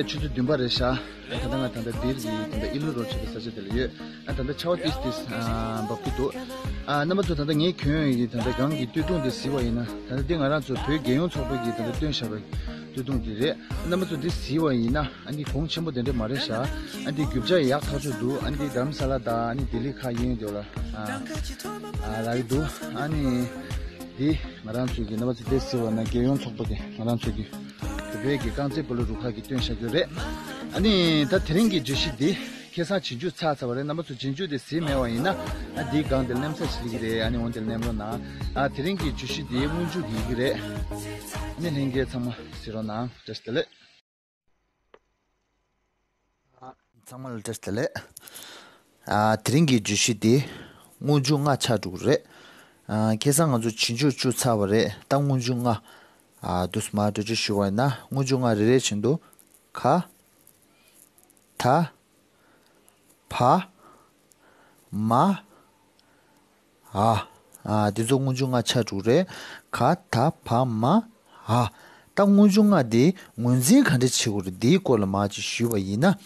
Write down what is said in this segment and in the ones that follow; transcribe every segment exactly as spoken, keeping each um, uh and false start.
ཆུ་ཚོད་བདུན་པ་རེད་ཤག་ད་ལྟ་ང་ད་ལྟ་འདིར་གི་ད་ལྟ་ཨི་ལུ་རོ་ཆེ་གི་ས་ཆ་དེ་ལ་ཡོད། ཨ་ད་ལྟ་ཆར་པ་ཏིས་ཏིས་ཨ་འབབ་ཀྱི་འདུག་ཨ་རྣམ་པ་ཚོ་ད་ལྟ་ངས་གྱོན་ཡོད་ཀྱི་ད་ལྟ་སྒང་གི་སྟོད་ཐུང་དེ་གཟིགས་པ་ཡིན་ན། ད་ལྟ་འདི་ང་རང་ཚོ་བོད་རྒྱལ་ཡོངས་ཚོགས་པའི་གི་ད་ལྟ་སྟོན་བཞག་པའི་སྟོད་ཐུང་དེ་རེད། རྣམ་པ་ཚོ་འདི་གཟིགས་པ་ཡིན་ན། ཨ་འདི་གོང་ཆེན་པོ་དེ་འདྲ་མ་རེད་ཤག་ཨ་འདི་རྒྱུ་ཆ་ཡག་ཐག་ཆོད་འདུག་ཨ་འདི་དྷ་རམ་ས་ལ་དང་ཨ་ནི་ལྡི་ལི་ཁ་གཡས་གཡོན་དེ་ལ་ཨ་ཨ་རག་གི་འདུག་ཨ་ནི་འདི་ང་རང་ཚོའི་གི་རྣམ་པ་ཚོ་འདི་གཟིགས་པ་ན་རྒྱལ་ཡོངས་ཚོགས་པ་གི་ང་རང་ཚོའི་གི་བོད་པའི་གི་རྐང་རྩེད་སྤོ་ལོ་རུ་ཁག་གི་སྟོན་བཞག་རྒྱུ་རེད། ཨ་ནི་ད་དེ་རིང་གི་བརྗོད་གཞི་འདི་ཁ་སང་རྗེས་འཇུག་ཚར་ཚར་བ་རེད། རྣམ་པ་ཚོ་རྗེས་འཇུག་དེ་གཟིགས་མེད་པ་ཡིན་ན། ཨ་འདིའི་སྒང་དེ་ལ་མནན་ས་ཞིག་རེད། ཨ་ནི་འོང་དེ་ལ་མནན་རོགས་གནང་། ཨ་དེ་རིང་གི་བརྗོད་གཞི་འདི་སྔོན་འཇུག་ཡིན་གྱི་རེད། ཨ་ནི་ལྷན་རྒྱས་ཚང་མ་གཟིགས་རོགས་གནང་། བཀྲ་ཤིས་བདེ་ལེགས། ཚང་མ་ལ་བཀྲ་ཤིས་བདེ་ལེགས། ཨ་དེ་རིང་གི་བརྗོད་གཞི་འདི་སྔོན་འཇུག་ལྔ་ཆགས་འགྲོ་གི་རེད། ཨ་ཁ་སང་ང་ཚོ་རྗེས་འཇུག་བཅུ་ཚར་བ་རེད། ད་སྔོན་འཇུག་ལྔ། ཨ་དུས་མ་འགྲོ་ཅི་ཞུ་བ་ཡིན་ན། སྔོན་འཇུག་ལྔ་རེ་རེ་བཞིན་དུ་ག་ད་བ་མ་འ། ཨ་འདི་ཚོ་སྔོན་འཇུག་ལྔ་ཆགས་འགྲོ་གི་རེད། ག་ད་བ་མ་འ། ད་སྔོན་འཇུག་ལྔ་འདི་ངོས་འཛིན་ག་འདྲ་བྱེད་དགོས་རེད། འདིའི་སྐོར་ལ་མར་ཅིག་ཞུས་པ་ཡིན་ན།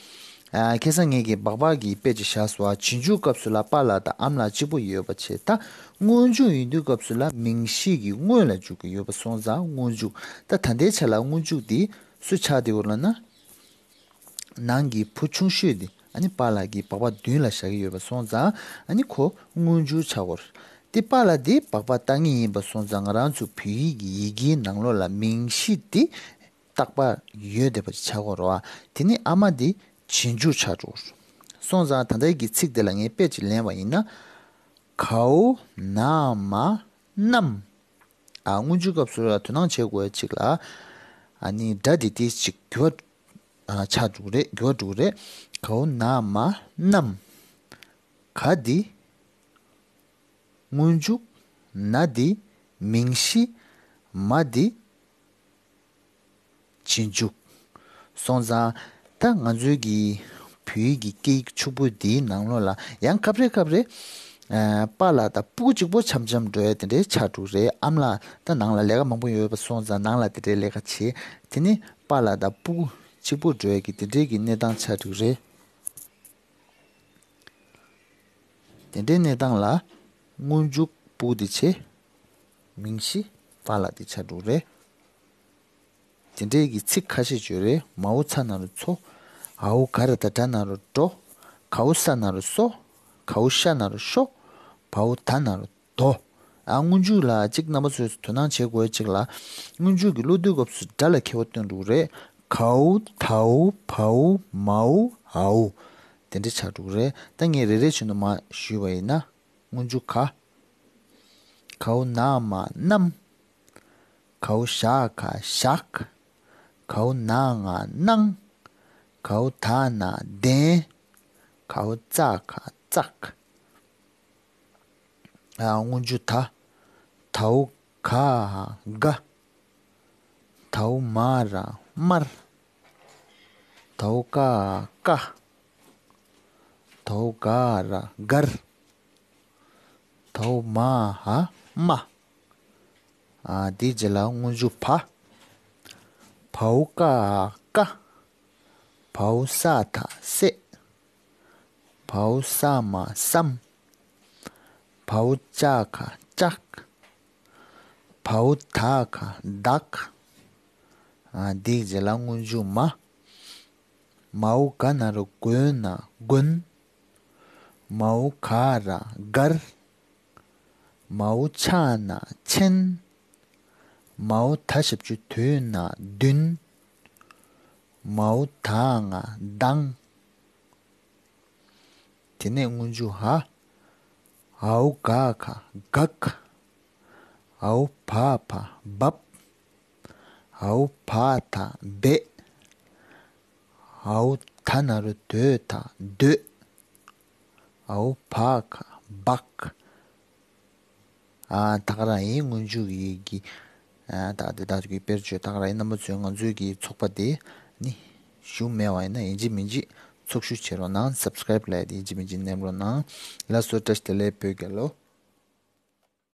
ཨ་ཁ་སང་ངས་ཀྱི་སྦག་སྦག་གི་དཔེ་ཅིག་བཞག་སོང་། ཨ་རྗེས་འཇུག་སྐབས་སུ་ལ་པཱ་ལགས་དང་ཨ་མ་ལགས་གཅིག་པོ་ཡོད་པ་བྱས། ད་སྔོན་འཇུག་ཡིན་དུས་སྐབས་སུ་ལ་མིང་གཞི་གི་སྔོན་ལ་འཇུག་གི་ཡོད་པ་སོང་ཙང་སྔོན་འཇུག་ད་ད་ལྟའི་ཆ་ལ་སྔོན་འཇུག་འདི་སུ་ཆགས་བསྡད་ཡོད་ལབ་ན། ནང་གི་བུ་ཆུང་ཤོས་དེ་ཨ་ནི་པཱ་ལགས་ཀྱིས་སྦག་སྦག་མདུན་ལ་བཞག་གི་ཡོད་པ་སོང་ཙང་། ཨ་ནི་ཁོ་སྔོན་འཇུག་ཆགས་ཀྱི་ཡོད་རེད། དེ་པཱ་ལགས་དེ་སྦག་སྦག་ལྟ་མཁན་ཡིན་པ་སོང་ཙང་། ང་རང་ཚོ་བོད་ཡིག་གི་ཡི་གེའི་ནང་ལོགས་ལ་མིང་གཞི་དེ་རྟག་པར་ཡོད་བསྡད་པ་ཆགས་ཀྱི་ཡོད་རེད་པ། དེ་ནི་ཨ་མ་དེ་རྗེས་འཇུག་ཆགས་འགྲོ་གི་ཡོད་རེད། སོང་ཙང་ད་ལྟའི་གི་ཚིག་དེ་ལ་ངས་དཔེ་ཅིག་ལེན་པ་ཡིན་ན། གའུ་ན་མ་གནམ། ཨ་སྔོན་འཇུག་སྐབས་སུ་ལ་དོ་སྣང་བྱེད་དགོས་ཅིག་ལ། ཨ་ནི་སྒྲ་འདི་ཏིས་ཅིག་འགྱུར་བ་ཨ་ཆགས་འགྲོ་གི་རེད། འགྱུར་བ་འགྲོ་གི་རེད། གའུ་ན་མ་གནམ། ག་འདི་སྔོན་འཇུག་ན་འདི་མིང་གཞི། མ་འདི་རྗེས་འཇུག་སོང་ཙང་། ད་ང་ཚོའི་གི་བོད་ཡིག་གི་སྐད་ཡིག་ཕྱུག་པོ་འདིའི་ནང་ལོགས་ལ་ཡང་སྐབས་རེ་སྐབས་རེ་ཨ་པཱ་ལགས་དང་སྤུ་གུ་གཅིག་པོ་འཆམ་འཆམ་འགྲོ་ཡ་དེ་འདྲའི་ཆགས་འགྲོ་གི་རེད། ཨ་མ་ལགས་ད་ནང་ལ་ལས་ཀ་མང་པོ་ཡོད་པ་སོང་ཙང་ནང་ལ་དེ་འདྲའི་ལས་ཀ་བྱེད། དེ་ནི་པཱ་ལགས་དང་སྤུ་གུ་གཅིག་པོ་འགྲོ་ཡ་གི་དེ་འདྲའི་གི་གནས་སྟངས་ཆགས་འགྲོ་གི་རེད། དེ་འདྲའི་གནས་སྟངས་ལ་སྔོན་འཇུག་སྤུ་གུ་དེ་བྱས། མིང་གཞི་པཱ་ལགས་དེ་ཆགས་འགྲོ་གི་རེད། དེ་འདྲའི་གི་ཚིག་ཁ་ཤས་ཡོད་རེད། མའོ་ཚ་ན་རོ་མཚོ། འའོ་ག་ར་བཏགས་འདྲ་ན་རོ་འགྲོ། གའོ་ས་ན་རོ་སོ། གའོ་ཤ་ན་རོ་ཤོ། བའོ་ད་ན་རོ་དོ། ཨ་སྔོན་འཇུག་ལ་གཅིག་རྣམ་པ་ཚོས་དོ་སྣང་བྱེད་དགོས་གཅིག་ལ། སྔོན་འཇུག་གི་ཀློག་དུས་སྐབས་སུ་སྒྲ་ལ་ཁྱད་པར་སྟོན་འགྲོ་གི་རེད། གའོ་དའོ་བའོ་མའོ་འའོ། དེ་འདྲ་ཆགས་འགྲོ་གི་རེད། ད་ངས་རེ་རེ་བཞིན་དུ་མར་ཞུས་པ་ཡིན་ན། སྔོན་འཇུག་ག་གའོ་ན་མ་གནམ། གའོ་ཞ་ག་ཞག་གའོ་ན་ང་གནང་། གའོ་ད་ན་ལྡན། གའོ་ཙ་ག་བཙག་ཨ་སྔོན་འཇུག་ད། དའོ་ག་དགའ། དའོ་མ་ར་དམར། དའོ་ཀ་དཀའ། དའོ་ག་ར་དགར། དའོ་མ་འ་དམའ། ཨ་དེའི་རྗེས་ལ་སྔོན་འཇུག་བ། བའོ་ཀ་དཀའ། བའོ་ས་ད་བསད། བའོ་ས་མ་བསམ། བའོ་ཅ་ག་བཅག་བའོ་ད་ག་བདག་ཨ་དེའི་རྗེས་ལ་སྔོན་འཇུག་མ། མའོ་ག་ན་རོ་མགོ་ན་མགོན། མའོ་ག་ར་མགར། མའོ་ཆ་ན་མཆན། མའོ་ད་ཞབས་ཀྱུ་དོ་ན་མདུན། མའོ་ད་ང་མདང་། དེ་ནས་སྔོན་འཇུག་འ། འའོ་ག་ག་འགག་འའོ་བ་བ་འབབ། འའོ་བ་ད་འབད། འའོ་ད་ན་རོ་དོ་ད་འདོད། འའོ་བ་ག་འབག་ཨ་ད་ག་རང་ཡིན། སྔོན་འཇུག་ཡི་གེ་ཨ་ད་དེ་དག་གི་དཔེར་བརྗོད་ད་ག་རང་ཡིན། རྣམ་པ་ཚོས་ང་ཚོའི་གི་ཚོགས་པ་དེ་ནི་ཞུགས་མེད་པ་ཡིན་ན་ཡིན་གཅིག་མིན་གཅིག་ཚོགས་ཞུགས་བྱེད་རོགས་གནང་། སབ་སི་ཀ་རེབ་ལབ་ཡ་དེ་ཡིན་གཅིག་མིན་གཅིག་མནན་རོགས་གནང་། ལགས་སོ། བཀྲ་ཤིས་བདེ་ལེགས། བོད་རྒྱལ་ལོ།